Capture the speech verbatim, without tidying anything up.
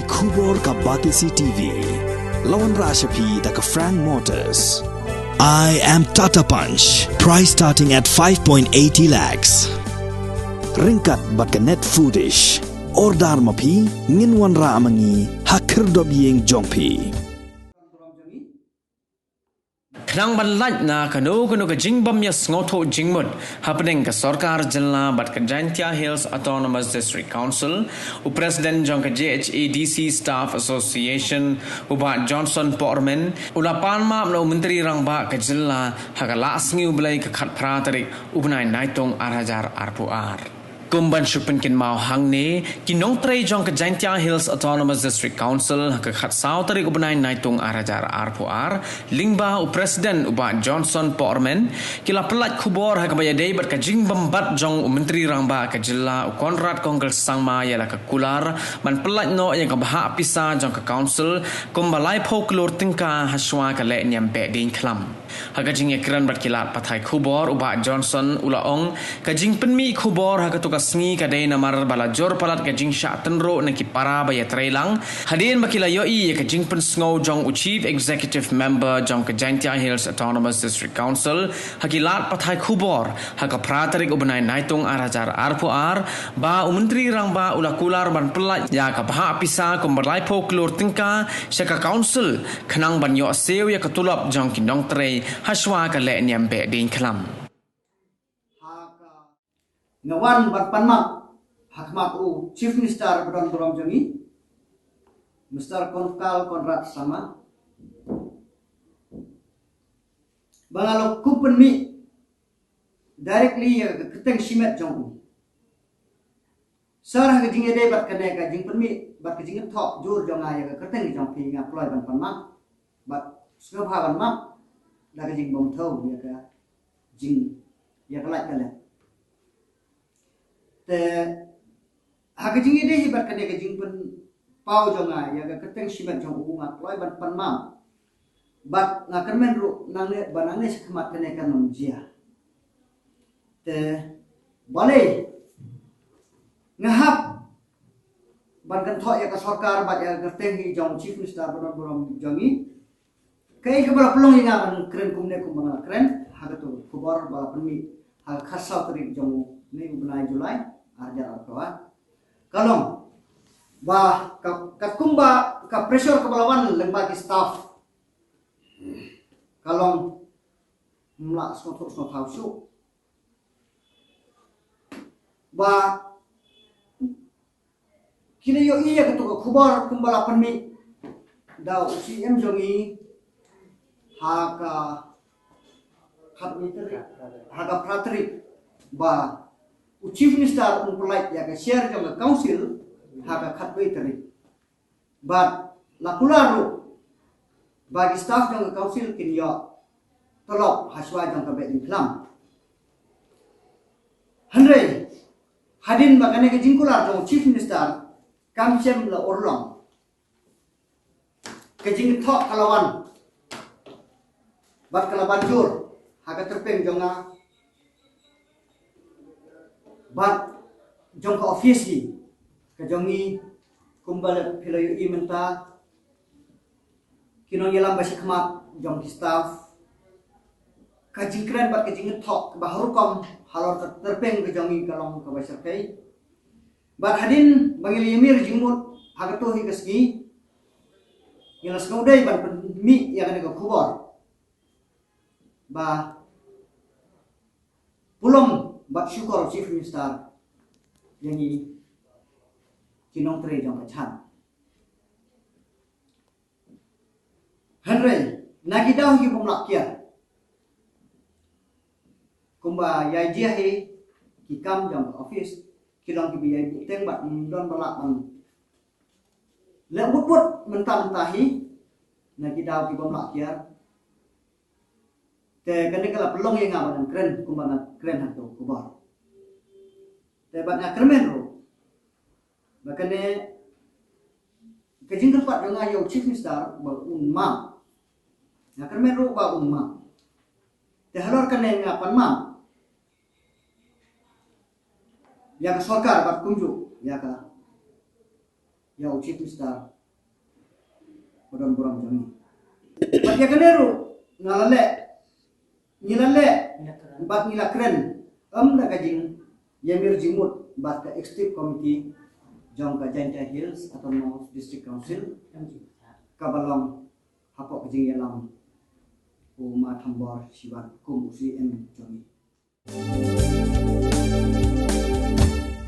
Khubor ka Batesi T V. La wanrah sha phi da ka Frank Motors. I am Tata Punch. Price starting at five point eighty lakhs. Ryngkat bad ka Net Foodish. Order ma phi, ngin wanrah ma ngi ha khyrdop ïing jong phi. Khnang ban lait na kano kano ka jingbym ïasngewthuh jingmut hapdeng ka sorkar jylla bad ka Jaintia Hills Autonomous District Council, u President jong ka J H A D C Staff Association, u Bah Johnson Pohrmen, u la pan map na u Myntri Rangbah ka jylla ha ka Lahsngi u Blei ka khatphra tarik u bnai Naitung arhajar arphew ar. Kum ban shu pynkynmaw hangne, ki nongtrei jong ka Jaintia Hills Autonomous District Council ha ka khatsaw tarik u bnai Naitung arhajar arphew ar, lyngba u President u Bah Johnson Pohrmen, ki la pyllait khubor ha kaba ïadei bad ka jingbymbat jong u Myntri Rangbah ka jylla u Conrad Kongkal Sangma ïa la ka kular ban pyllait noh ïa ka bhah pisa jong ka Council kumba laiphew klur tyngka hashwa ka lehniam Behdeiñkhlam. Ha ka jingïakren bad ki lad pathai khubor, u Bah Johnson u la ong, ka jingpynmih khubor ha kato ka sngi ka dei namar ba la jur palat ka jingshah tynruh na ki para ba ïatreilang, hadien ba ki la ïohi ïa ka jingpynsngew jong u Chief Executive Member jong ka Jaintia Hills Autonomous District Council ha ki lad pathai khubor ha ka phra tarik u bnai Naitung arhajar arphew ar, ba u Myntri Rangbah u la kular ban pyllait ïa ka bhah pisa kumba laiphew klur tyngka sha ka Council khnang ban ïoh siew ïa ka tulop jong ki nongtrei hashwa ka lehniam Behdeiñkhlam. Ha ka nga wan ban pan map ha khmat u Chief Minister ba don burom jong ngi, Mister Kongkal Conrad Sangma, ba nga la kum pynmih directly ïa ka kyrteng shimet jong u. Sir, ha ka jingïadei bad kane ka jingpynmih bad ka jingïathoh jur jong nga ïa ka kyrteng jong phi, nga kloi ban pan map bad sngewbha ban map da ka jingbymthaw ïa ka jing, ïa ka lait ka leh. Te ha ka jingïadei hi bad kane ka jingpynpaw jong nga ïa ka kyrteng shimet jong u, nga kloi ban pan map bad nga kyrmen ruh nangne ba nangne shakhmat kane kan ym jia. Te balei nga hap ban kynthoh ïa ka sorkar bad ïa ka kyrteng hi jong Chief Minister ba don burom jong ngi? Kaei kaba la pynlong ïa nga ban kren kumne kumba nga la kren ha kato ka khubor ba la pynmih ha ka khatsaw tarik jong une u bnai July arhajar arphew ar? Ka long ba ka, katkum ba ka pressure kaba la wan lyngba ki staff, ka long ym lah sngewthuh sngewthaw shuh ba ki la ïohi ïa kato ka khubor kumba la pynmih da u C M jong ngi ha ka khatwei tarik, ha ka phra tarik, ba u Chief Minister un pyllait ïa ka share jong ka Council ha ka khatwei tarik. Bad la kular ruh ba ki staff jong ka Council kin ïoh tulop hashwa jong ka Behdeiñkhlam. Hynrei hadien ba kane ka jingkular jong u Chief Minister kam shym la urlong, ka jingthoh ka la wan bad ka la ban jur ha ka tyrpeng jong nga bad jong ka office hi ka jong ngi, kumba la phi la ïohi mynta, ki nongïalam ba shakhmat jong ki staff, ka jingkren bad ka jingthoh kaba ha rukom halor ka tyrpeng ka jong ngi ka long kaba shyrkhei. Bad hadien ba ngi la ïamir jingmut ha kato hi ka sngi, ngi la sngewdei ban pynmih ïa kane ka khubor ba pulom bad shukor Chief Minister ïa ngi ki nongtrei jong ka Chan. Hynrei na ki daw hi bym lah kiar, kumba ïa jia hi ki kam jong ka office, ki long kiba ïai buhteng bad ym don ba lah ban leh wut wut mynta mynta hi, na ki daw ki bym lah kiar. Te kane ka la pynlong ïa nga ban kren kumba nga kren ha kato ka khubor. Te bad nga kyrmen ruh ba kane ka jingkyrpad jong nga ïa u Chief Minister ba un map. Nga kyrmen ruh ba un map. Te halor kane nga pan map ïa ka sorkar bad kumjuh ïa ka ïa u Chief Minister ba don burom jong ngi. Bad ïa kane ruh nga la leh, ngi la leh bad ngi la kren ym da ka jingïamir jingmut bad ka Executive Committee jong ka Jaintia Hills Autonomous District Council kaba long hapoh ka jingïalam u Ma Thombor Shiwat kum u C E M jong ngi.